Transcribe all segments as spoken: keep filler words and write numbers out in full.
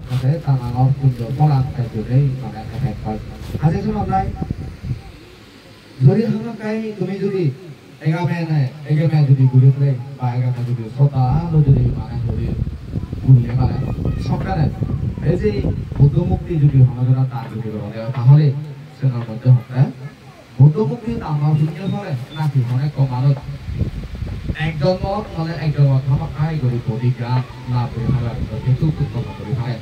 Te ta nangor punyo pholan te jodi mane effect oi. Aje sono jai. Jodi hamakkai tumi jodi egame ne, egame jodi guri pele, ba egame jodi sodda aro jodi mane jodi gurile mane sokkene, ei je Buddho murti jodi hono jona dan jodi gorode, tahole senor moddhe hotte Buddho murti dan punyo phole naki hono ekko manuj ek jonmot nole ek jonmot hamakkai guri bodhi gyan lab guri pare, Buddho murti utponno guri pare.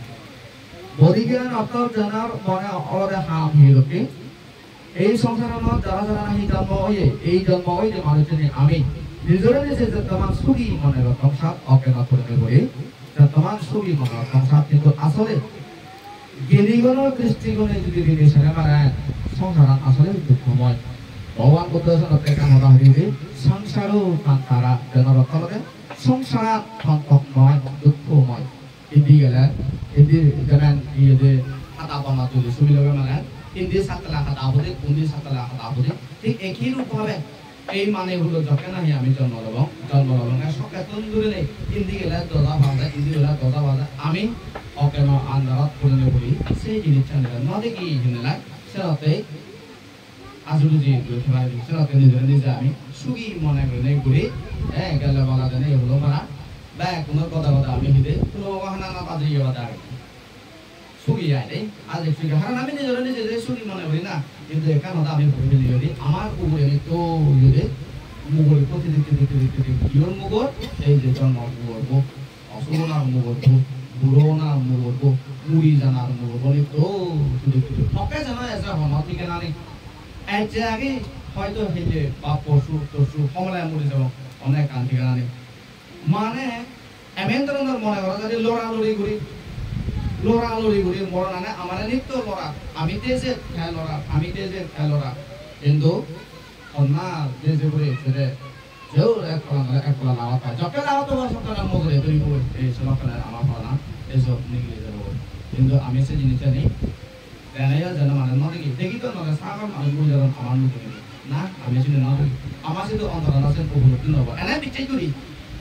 Bodhi gyan ortho janar mane olode ham hi dokke. Ei songsaranot jara jara nahi jonmo oye, ei jonmo oye je manuchchune ami nijore nije jettoman sugi mone gottong sat okkeno purine puri, jettoman sugi mone gottong sat, hintu asole ginigunor drishtigune judi rini sene mane songsaran asole dukkomoy. Bhogoban Buddho senotte ekkan hoda hoide, "Sangsaro tantara", jenor ortho olode songsaran tontokmoy, dukkomoy. Indi gele, indi jemen iye de hada bonot judi subi loge mane, indi satla hada obode, undi satla hada obode, thik eki rup bhabe ei mane hulo jokke nahi ami jonmo lobong, jonmo lobonge sokkettun gurinei indi gele doja baje, indi gele doja baje, ami okkeno andarot purine puri sei jinissan no degi hinelai, senotte aji buji guri theba edi, senotte nijore nije ami sugi mone gurinei guri, eh, gelle bala jene ei hulo mara, bekkuno gode gode ami hide, kuno hana na baji iye bade age. Sugi ai de, aji sugi. Haron ami nijore nije je sugi mone guri na, hintu ekkan hoda ami puri feli edi, amar ugure nitto iye de, mugor ekko tidik tidik tidik tidik, iyor mugor, ei je jonmo mugor bo. Osugonar mugor bo, buronar mugor bo, muri janar mugor bo, ni to tudu tudu. Hokke jeno eje hono thikena nei. Ejje agi hoito hille ba posu tosu homole muri jabo, hono ekkan thikena nei. Mane, emen dhoronor mone gora jade lora lori guri, lora lori guri, moronane amare nitto lora, ami deje te lora, ami deje te lora. Hintu honna deje guri sede Jeu ek pola nole ek pola lagot pai. Jokke lagot paibo sokke na mugure duribo, ei se lokke na ama pola na, ei sob nigili jebo. Hintu ami se jinissani, dene yo jeno mane no degi, degi to nole sagor mane mui jadon ama mugure. Na, ami sini no degi. Ama sidu ontoranot sen upolobdhi no obo. Ene bicchej guri,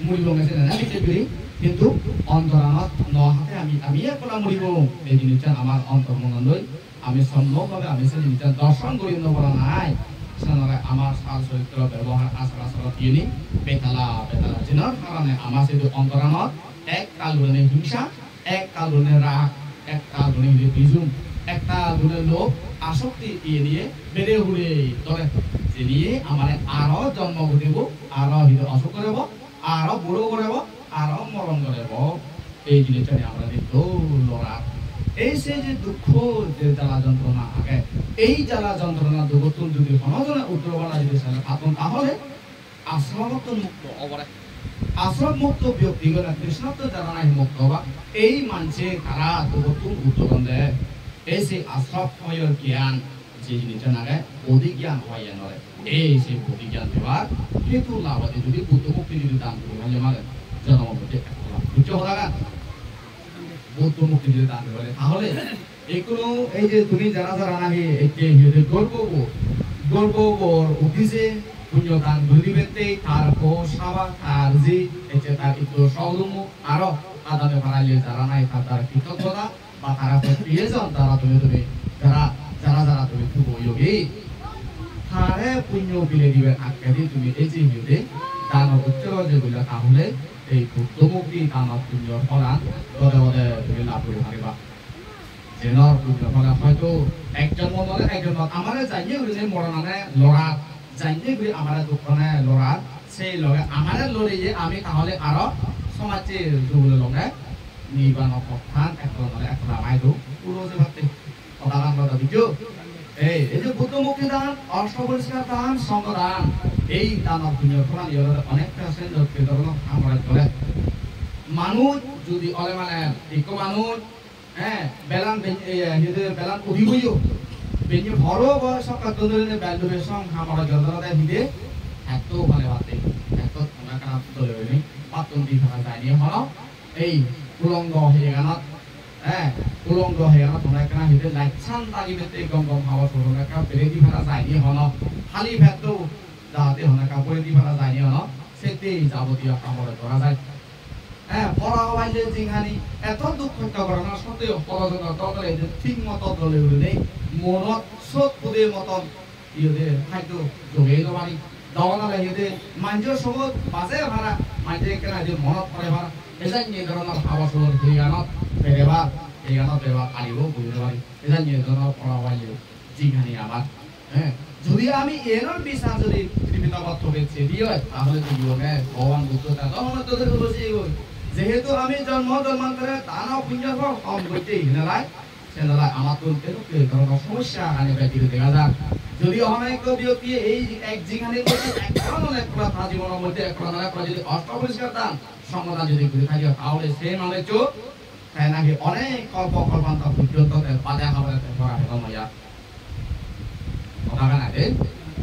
muribonge sen ene bicchej guri, hintu ontoranot no hate ami, ami ek pola muribong. Ei jinissan amar ontor monot loi, Ami sommok bhabe ami se jinissan dorshon guri no para nai. Senore amar sal choritro bebohar achar achoron iyeni betala betala jinor karone ama sidu ontoranot ektal gurinei hingsa, ektal gurinei rag, ektal gurinei hide bijum, ektal gurinei lobh, asokti iyeniye bere hure dhore. Jeniye amare aro jonmo guribo, aro hide osuk guribo, aro buro gorebo, aro moron gorebo. Ei jinissani amare nitto lorar. Ei se je dukko, je jala jontrona age, ei jala jontrona dugottun judi hono jone uddro bana judi sele pattun, tahole asrobottun mukto obore. Asrob mukto byokti gole, trishnotto jara nahi mukto oba, ei manje tara dugottun uddro bonde. Ei se asrob hoyor gyan, je jinissan age, bodhi gyan hoi enore. Ei se bodhi gyan pebar hetu labade judi Buddho mukti judi dan guri palle male, jonomo moddhe ekko lab. Bujjo hodagan? Buddho mukti judi dan guri palle, tahole ekkuno ei je tumi jara jara nahi ecche hi hoide gorbo bo, gorbo bor uddije punyo dan guri dibatte tar po saba, tar ji, ecche tar itto sohodummo, aro adame paralle jara nahi tar tar kritoggoda, ba tara to priyojon, tara tumi tumi jara, jara jara tumi tubo yogi, tare punyo bile dibar akkedi tumi ei je hi hoide dano ucchoro je golla, tahole ei Buddho mukti dano punyor pholan gode gode tumi lab guri pariba. Jenor punyor pholan hoito ekjon monore ekjon mon amare janye gurinei moronane lorar, janye guri amare dukkane lorar, sei loge amare loreye ami tahole aro somajje jogule loge Nibbano pottan ekko nole ekko lamai do puro jebatte. Hodagan hoda bujjo? Ei, ei je Buddho mukti dan, osto poriskar dan, songho dan, ei danor punyor pholan iye olode onekta sen jokke dhoronor ham oi gore. Manuj judi ole male ikko manuj, eh, belan ben-, eh, hide belan udiboyo, benye boro bo sokka dondorine bel dube song ham oi gore olode hide, etto phale batte, etto thonda kana dole bini, pattun di thana jai ni hono, Ei ulongo heyeganot, eh, ulongo heyeganot hono ekkana hide lachan dagi mette gom gom habor sugor hono ekka beredi para jai ni hono, hali petto jahate hono ekka boredi para jai ni hono, sette jabotiyo habor gora jai. He, pora hoballe jinghani eto duk hosto gorana sotteo porojono dogore je thik moto dole gurinei monot sot pude moton iyode haddo jogei no pari. Dogonore iyode manjo sogot baje para, manje ekkena iyode monot pore para. Ejan je dhoronor haba sobor heyanot berebar, heyanot berebar aribo bujei pari. Ejan je dhoronor pora hoballe jinghani abar. He, jodi ami enor bisar jodi Tripitokot tobe sedi oi, tahole to iyone Bhogoban Buddho ta dohon to dhori bojeyegoi. Jehetu ami jonmo jonmantore dano punyo phol hom gotte hinelai, senelai amattun edokke dhoronor somossya ani bedi dega jar. Jodi hono ekko byokti ei ek jinghani gotte ek dhoroner pura ta jibonor moddhe ek dhoroner pura jodi osto poriskar dan, songho dan jodi guri thake, tahole se manuccho te naki onek kolpo kolpanto porjonto te bade habore te pora hebo moya. Hoda gan age,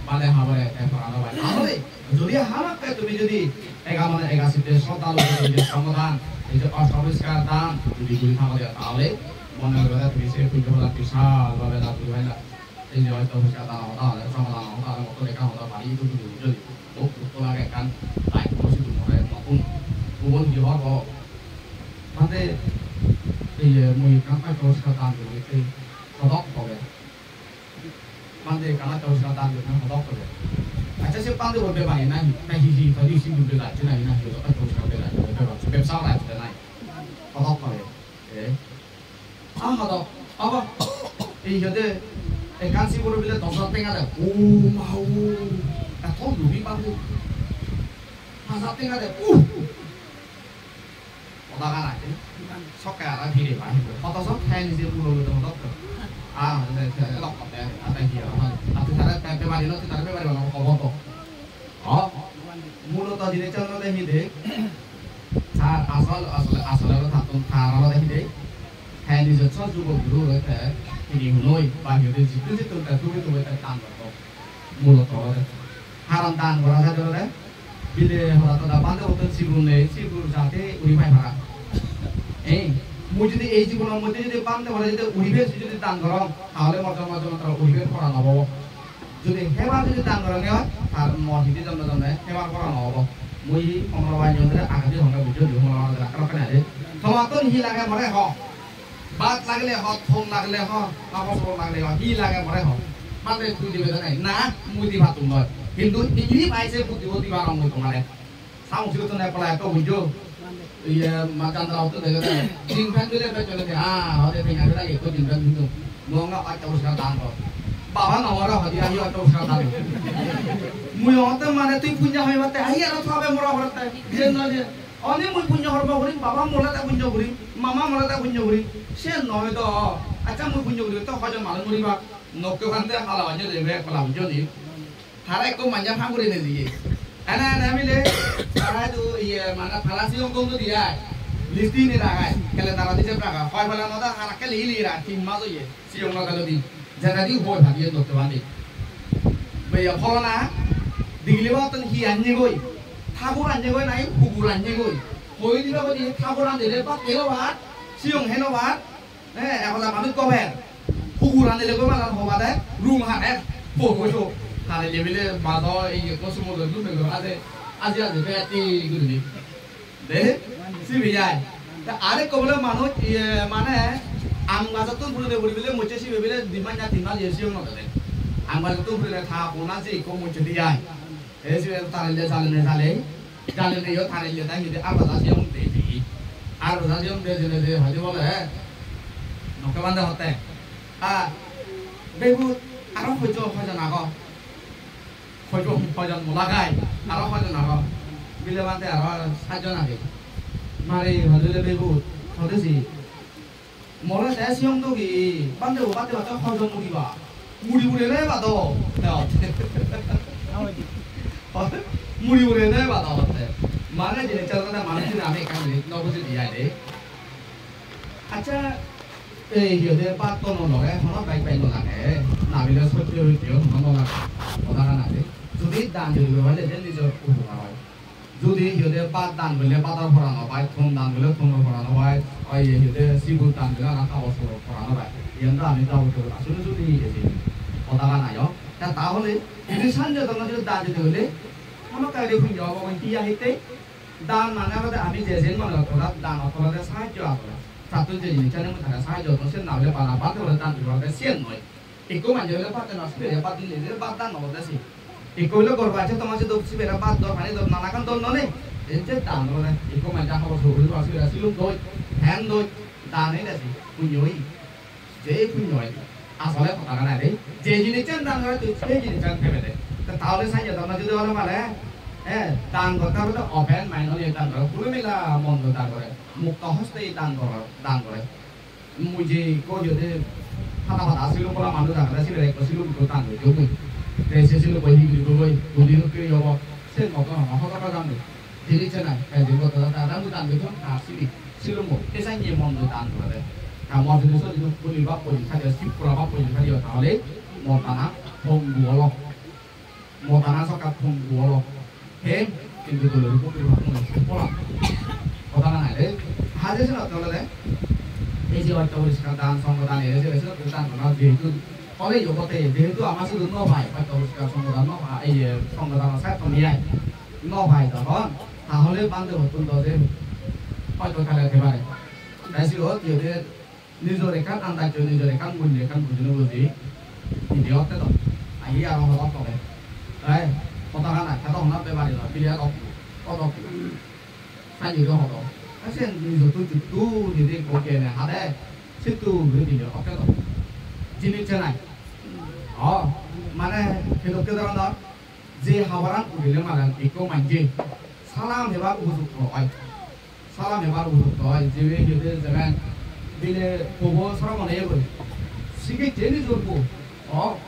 bade habore te pora no bai. Tahole jodi hamakke tumi jodi ega mone ega sitte sroddha loi jodi songho dan, ei je osto poriskar dan jodi guri thago de, tahole mone hoi tumi se punyo phola bisal bhabe lab guri paila. Ei je hoyto poriskar dan hoda hole, songho dan hoda hole, motto lekha hoda bari idu idu jodi. Hub dukko lage ekkan, tai hobor sidu more notun. Ubon hi hobor? Bhante, ei, eh, mui ekkan poriskar dan guri te hodok hobe. Bhante ekkan poriskar dan guri hodok hobe. Accha, se bhante bol bebari nahi, nahi hi, tadi si dulbe lagche nahi, nahi, hodok poriskar bebari, bebari, bebsa lagche nahi. Hodok hobe. Eh? Ah, hodok. Aba. Ei hode ekkan sibor bile dos hajar tenga de. O ma o. Eto lubi bhante. Pas hajar tenga de. Uh. Hoda gan age. Sokke ara phire pai. Hodo sok hai nije pulo lo hodok. Ah, de, de, lok de. Ata hi ara. Ata sare te bebari no, te sare bebari no hobo to. O, muloto jinissan olode hi de? Tar asol, asole, asole olode tattun tar olode hi de? Te nijosso jugo guru olode te hini hunoi, ba hi hoide jittu jittu te tubi tubi te dan gotto. Muloto olode. Karon dan gora jade olode, bile hoda toda bhante gotton sigun nei, sigun jate uri pai para. Ei, mui jodi ei jibonor moddhe jodi bhante gora jodi uri pai, jodi dan gorong, tahole mor jonmo jonmantore uri pai pora no obo. Jodi hebar jodi dan goronge oi, tar mor hidi jonme jonme hebar pora no obo. Mui Komla Baba iyen agedi honge bujjo di, Komla Baba jodi ekkore ade. Tomattun hi lage more ho. Bhat lagile ho, thon lagile ho, kabor sobor lagile ho, hi lage more ho. Mane tui dibe de nai. Na, mui di pattum noi. Hintu hini paise buddhi buddhi barong mui tomare. Samung sigottun ek pala ekko bujjo. Iye, ma jandala otto dege de. Jean pant bile bek chole de. Ah, hode tenga bile ekko jean pant pinto. Monga osto poriskar dan gor. Baba no moro hodi ahi osto poriskar dan gor. Mui otte mane tui punja hoi batte, ahi aro thabe mora horatte. Bijen no je. Oni mui punja horbo gurim, baba mole ta punja gurim, mama mole ta punja gurim. Se noi do. Accha mui punja gurim, to hojon manuj moriba. Nokke bhante hala bajje de, bek pala bujjo ni. Tara ekko manja phang guri nejiye. Ene ene mile, tara idu iye, mane tara siyong gom guri ai. Listi ni ragai, calendar ot ijeb ragai. Hoi pala no da, hara keli ili ra, tin mas oye. Siyong no dalo di. Jana di hoi padiye dotto bandi. Beya pholona, digli battun hi anye goi? Thagur anye goi nai, hugur anye goi? Hoi diba goi di, thagur anye le bat elo bat, siyong heno bat. Eh, ekhoda manuj gober. Hugur anile goi manan hoba de, rung harer. Bo, bo, bo. Harile bile majo ei ekko sumodon lume gor aje. Aje aje beti gurinei. De, sibe jai. Ta arekko bole manuj, iye, mane, aam gajottun purine puri bile mocche sibe bile di manya tin manya siyong no dede. Aam gajottun purine ta pona je ekko mocche di jai. Ei sibe tarelle jalene jale, jalene yo tarelle ta hide ar baja siyong de ji. Ar baja siyong de jene je hoide bole, eh, nokke bande hotte. Ah, bebut aro hoijo hoijon ago. Hoijo hoijon mola gai, aro hoijon ago. Bile bande aro sajjon age. Mare hoide bebut, hoide si. More te siyong dogi, bhante bo bhante bhante hojon mudiba. Mudi mudi ne bado, te hotte. Mudi mudi ne bado hotte. Mane jene chala na mane jene ami ekkan jene no bujidi ai de. Accha, ei hi hoide bhat to no lage, hono bek bek no lage. Na bile sotti hoite hono no lage. Hoda na de. Jodi dan jodi guri pale je nijor upokar oi. Jodi hi hoide bhat dan golle bhator pora no pai, thon dan golle thonor pora no pai, oi hi hoide sibul dan golle aro habor sobor pora no pai. Iyan do ami jabotio asole jodi hi hoide hoda gan ayo. Ta tahole jodi sanje dhoron jodi dan jodi golle, hamakkai guri punyo obo, hi ahitte? Dan mane olode ami je jiyen mone gotton, dan olode sahajjo adore. Tattun je jinissani mui tare sahajjo gotton, siyen na hole bana bhante olode dan guri olode siyen noi. Ekko manje olode bhante no sibere bhat dile, je bhat dan olode se. Ekko olode gorbo acche tomar, se dok sibere bhat dor, pani dor, nanakan dor nonei. Ei je dan olode ekko manje habor subor guri tomar sibere silum doi, pant doi, dan ei de se, punyo oye. Je punyo oye. Asole hodagan age de, je jinissan dan gore tui se jinissan pebe de. Te tahole sanye donna jodi hole mane, eh, dan gotte hole to open mind oye dan gore, khulomela mon loi dan gore, mukto hoste dan gore, dan gore. Mui je ekko jodi pada pada silum bola manuj agede, sibere ekko silum ekko dan gojjo mui. Te se silummo hi guribo goi, hudi hutti obo, se moto hono hodok jani. Jinis se nai, te jinis gotte jani, te mui dan gojjong, ar sibe silummo, te sanye mon loi dan gorede. Te mor jodi sori jodi bap boi thadi, sip pura bap boi thadi, tahole mo dana pongu olo. Mo dana sokka pongu olo. He, hintu dole rupo kuri bap boi pola. Hoda na nai de. Haje se not olode. Ei je otto poriskar dan, songho dan, ei je se dan na jehetu. Hole yo bote, jehetu ama sudu no pai, otto poriskar songho dan no pai, ei songho dan sa to ni ai. No pai tokon. Tahole bhante hottun do je. Hoyto kale te pare. Te siyot jodi nijor ekkan andaj, nijor ekkan mullo ekkan buji no buji, indi otte do. Ahi aro hodok tobe. Ei, hodagan ai, hoda hona bepari loi, bile hodok, hodok. Sanjuro hodok. Ei sen nijottun juttu jodi ekko gene hade, sittu guri dile otte do. Jinis se nai. O, mane, hedokke dhoronor, je habaran udile mane ekko manje salam hebar upojukto oi. Salam hebar upojukto oi, jibe hide jeben bile pobo sromon eye goi. Sigecche nijor po. O,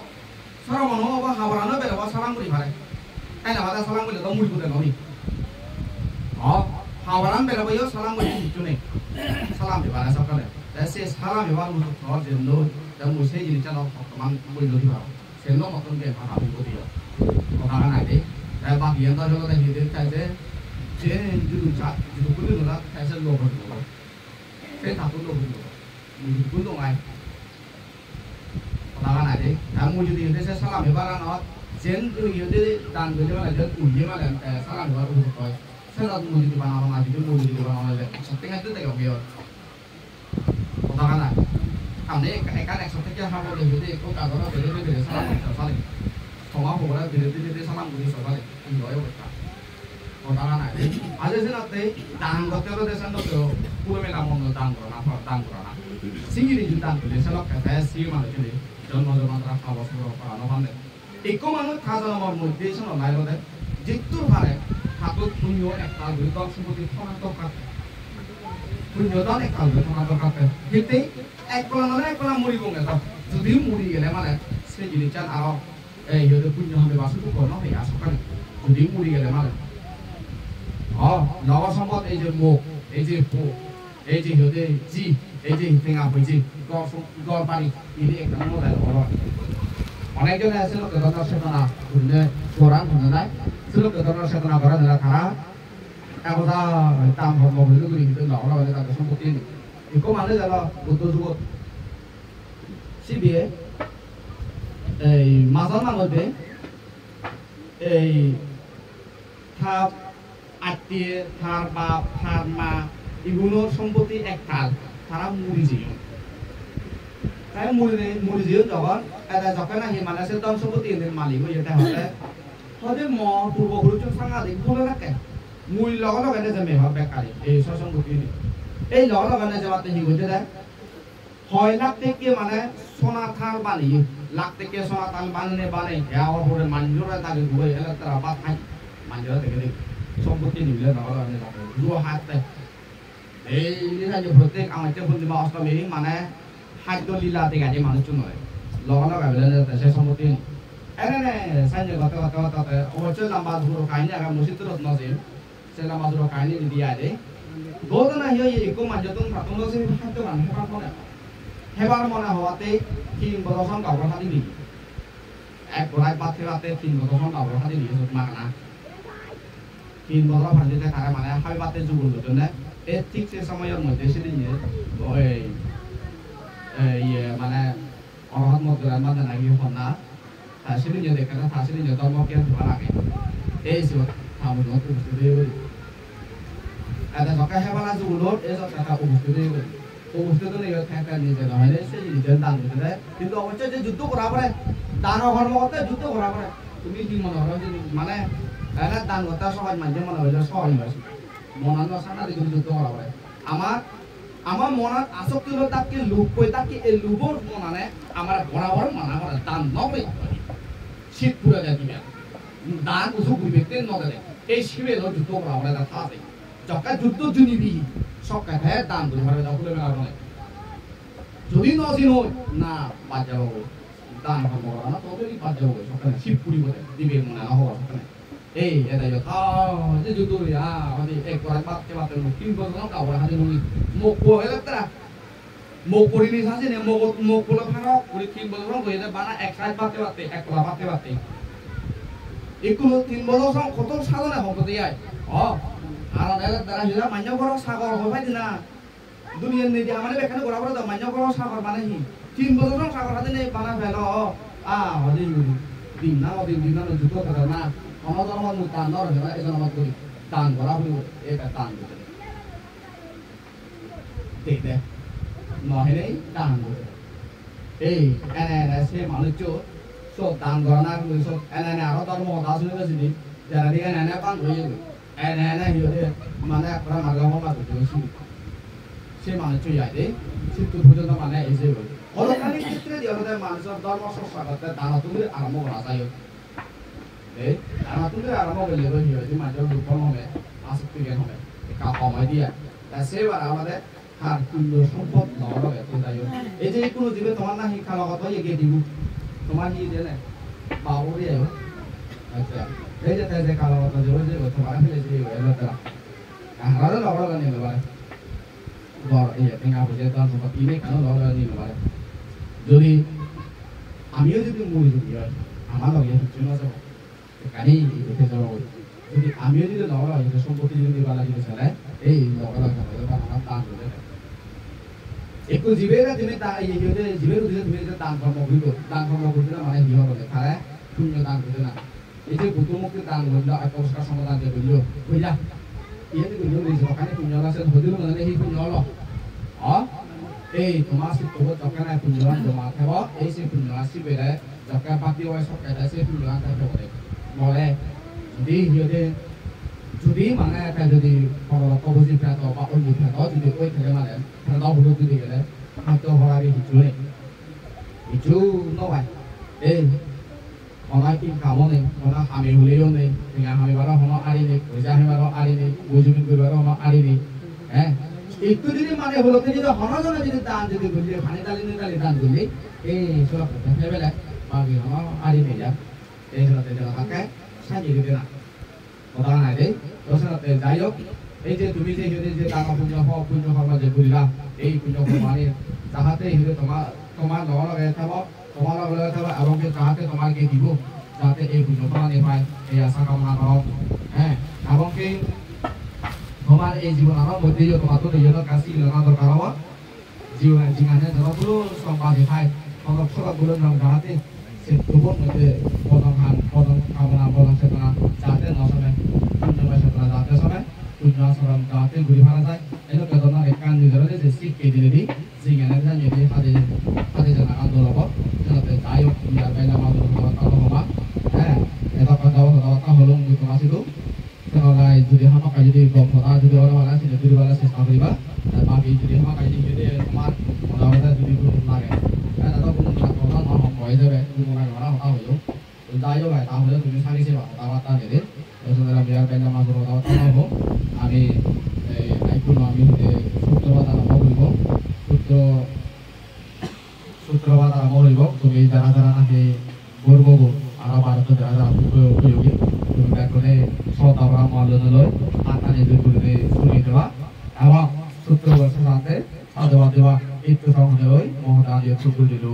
sromon obo, habarano berebo salam guri pare. Ene bade salam gurile do mui gude nobi. O, habaran berebo yo salam guri hissu nei. Salam hebare sokkene. Te se salam hebar upojukto oi jendo, te mui se jinissan hottoman bujlo di paro. Sen no moton ge bana bibodi oi. Hodagan ai de. Te bagiyan do olode hi de, te je, je judu cha, judu kuli no la, te se lo bodi no. Se tatu lo bodi no. Mui judu kuli no ai. Hodagan ai de. Te mui judi hi de se salam hebar anot, jen tui hi de dan gojje mane, jen uye mane, te salam hebar uye oi. Se not mui judi bana bana, judi mui judi bana bana le, ekso tenga judi degong ge oi. Hodagan ai. Amne ekka, ekkan ekso tenga habo de judi ekko gajoro bere bere salam guri sale. Toma pogora bere bere salam guri sale. Hi oi obostha? Hodagan ai. Aje senotte dan gotte olode senotte puro mela mon loi dan gorana, dan gorana. Singiri judi dan guri senotte te si manuj judi jonmo jonmantore pabo sugor gorana pande. Ikko manuj ta jonomor moddhe ison olai olode jiddur pare tattun punyo ektal guri dhon sompotti thona dorkar. Punyo dhon ektal guri thona dorkar te. Hitte ek pola nole ek pola muribonge do. Judi muri gele mane se jinissan aro, ei, hi hoide punyo hame ba suduk no pei asokkani. Judi muri gele mane. O, logo sompot ei je mok, ei je po, ei je hi hoide ji, ei je tenga poije, ghor som-, ghor bari, ini ekkan mobile ghor. Onek jone se lokke dhormo chetona gurinei goran hone nai, se lokke dhormo chetona goran hone tara ekhoda dan dhormo guri guri hintu loge loge tara sompotti ni. Ikko manuj elo Buddho jugot sibe ei majon manuj de ei ta attiye, tar bap, tar ma, igunor sompotti ektal, tara muri jeyon. Te muri, muri jeyon jokkon, ede jokke nahi mane se dhon sompotti enir malik oye te hotte, hoide mo purbo purushun sangadik bhule rakke. Mui loge loge nejem hor bekkani, ei so sompotti enir. Ei loge loge nejebatte hi gosse de? Hoi lakh tekke mane sona thal baneye, lakh tekke sona thal banene banei, te abar pore manjore dagi dugai ele tara bhat hai, manjore dege dege. Sompotti nibile no olo ne dage. Duo hatte. Ei ni sanye prottek amatte purnima ostomi mane haddo lila dega je manuchchunore. Loge loge bile ne te se sompotti. Ene ne sanye gotte gotte gotte gotte obossoi lamba duro kahini age, mui sitturot no jim. Se lamba juro kahini didi ai de. Ghotona hi oye, ikko manjottun tattun do se haddogan hebar mone hoi. Hebar mone hobatte tin bodo songkha bor hadi di. Ek borai bhat hebatte tin bodo songkha bor hadi di sot magana. Tin bodo panje te tare mane habibatte jubur gojjonne. E thik se somoyor moddhe sidinne oi, e, iye mane Arahat moddhe ran bhante nagi honna, ta sirinye dekkene, ta sirinye dhormo gyan hebar age. Ei siyot ta mujungot uposthit oye guri. Ede sokke hebala jugulot ei sokke ta ubosthit oye goi. Ubosthit oye goi, te te nije no hoile se jinich dan gotede. Hintu obossoi je juddho gora pore, dan hormo gotte juddho gora pore. Tumi hi mone goro je mane ene dan gotte sohoj manje mone goro, sohoj noi. Monan no sana de juddho gora pore. Amar, amar monan asokti lo dakke, lub hoi dakke, ei lubor monane amar borabor mana gore, dan no gori. Sit pure de dibe. Dan uju guribatte no de. Ei sibe lo juddho gora pore da thade. Jokke juddho junibi, sokke te dan guri paribe, da hule mela gune. Jodi no jinoi, na, bad jabo goi. Dan hormo gorana to jodi bad jabo goi, sokke sip puribo de, dibe mone no hobo sokke. Ei, eda yo tha, je juddho guri, ah, hadi ek borat bhat hei batte, tin bojor no ka borat hadi nungi. Mok bo ele tara. Mok puri ni sa sini, mok, mok gulo pharok, puri tin bojor song hoyede bana ek side batte batte, ek pola batte batte. Ikkunu tin bojor song hoto sadhona hobo de ai. O, aro ele tara hila manyo goro sagor hoi pai dina. Duniyar neje amare bekkani gora pore do manyo goro sagor mane hi? Tin bojor song sagor hade nei bana pelo. A, hode yuri. Din na, o din, din na, juddho gora na. Hono dhormo mui dan nw roi, ejon amar gori. Dan gora puribo, eta dan gori. Dede. No hene dan gotede. Ei, ene ene se manuccho, so dan gorana guri, so ene ene aro dhormo hoda sunibe sini, jara di ene ene bang guri guri. Ene ene hi hoide, mane ekkore mane homa guri sini. Se manuccho yai de, sittu porjonto mane eje goi. Olokkani khetre di olode manujor dhormo chorcha gotte dan tuli arambo gora jai. Ei, dana tuli arambo golle goi hi hoide manjor lub hom home, asokti gyan home, ekka hom oi diya. Ta se bara olode tar punyo sompot no loge to jai hok. Ei je ikkunu jibe tomar nahi kalogoto ye gedibo. Tomar hi jene? Babu de ayo. Accha. Ei je te je kalogoto je oi je tomar phele je oi lo tara. Ahara lo loge loge nilo bare. Bor iye tenga poje dhon sompot ine kano loge loge nilo bare. Jodi amiyo jodi mori jodi oi, amar loge hissu no jabo. Ekkani idu te jabo. Jodi amiyo jodi loge loge jodi sompoti jodi bala jodi sele, ei loge loge jabo, bana dan guri de. Ekku jibe na jodi da, iye, iye, jibe jodi jodi dan kormo guri do, dan kormo guri na mane hi hobo de, tare punyo dan guri na. Ei je Buddho murti dan gorillo, Atma Puroskar Songho dan je gorillo, gorillo. Iyen gorillo, gorillo, jokkani punyo olo, sen hodi guri mane hi punyo olo? O? Ei, toma sittobot jokkani punyo an joma thebo, ei se punyo an sibere, jokke bhakti oi sokke te se punyo an thebo de. Mole, jodi hi hoide, jodi mane te jodi porolokko buji peto ba onyo peto jodi oi thele mane, peto hudot jodi gele, hotto horari hissu nei. Hissu no pai. Ei, hono income-o nei, hono hami huleyo nei, tenga hamibaro hono ari nei, poisa hamibaro ari nei, boi jobin guribaro hono ari nei. Eh? Ikku jodi mane hulo te jodi hono jone jodi dan jodi golle, pani dali ni dali dan golle, ei sora poisa hebele, bagi hono ari nei ja. Ei sora te jodi thakke, sanji jodi na. Hoda nai de, to senotte jai hok, ei je tumi je hiyode je dano punyo ho-, punyo hormo je gurila, ei punyo hormani jahate hiyode toma-, tomar loge loge thebo, tomar loge loge thebo, ebong ki jahate tomar gedibo, jahate ei punyo pholani pai, ei asha kamona gorong. He, ebong ki tomar ei jibonano moddhe yo tomattun iyen ekkan sigilana dorkar obo. Jiwan jingane joto puro sombadi hai, hodok sodok gulo nang jahate, se tubon moddhe bodong ham, bodong kamona, bodong chetona jahate no some, punyomoy chetona jahate some, punyo asoron jahate guri para jai. Edokke dhoronor ekkan nijore je sikke dinedi, jingane jangedi hade, hade jana gan dol obo. Senotte jai hok, iyar bela maduro hoda batta homa. He, edokke jabo hoda batta holung mui toma sidu. Senottei jodi hamakkai jodi gom hoda jodi olo mane sini guribare chesta guriba. Te bagi jodi hamakkai jodi jodi tomar mone hoide jodi guluk lage, te do guluk lagebo na, no hom hoi jebe, guluk lage mane hoda hoyo. To jai hok bhai, tahole tumi sagi seba hoda batta nede. To senottei ami ar benda major hoda batta no hom. Ami ei, ei kuno ami, eh, sutro hoda no guribo. Sutro Sutropat arambo guribo, tumi jara jara nahi gorbogun, aro barottun jara jara putro uyogi, tumi bekkune sodda pora molloi loi, hattani jur gurinei suri theba, ebong sutrogun sejante sadhubad diba, itto song hone oi, mohodan diye suk guri dilo.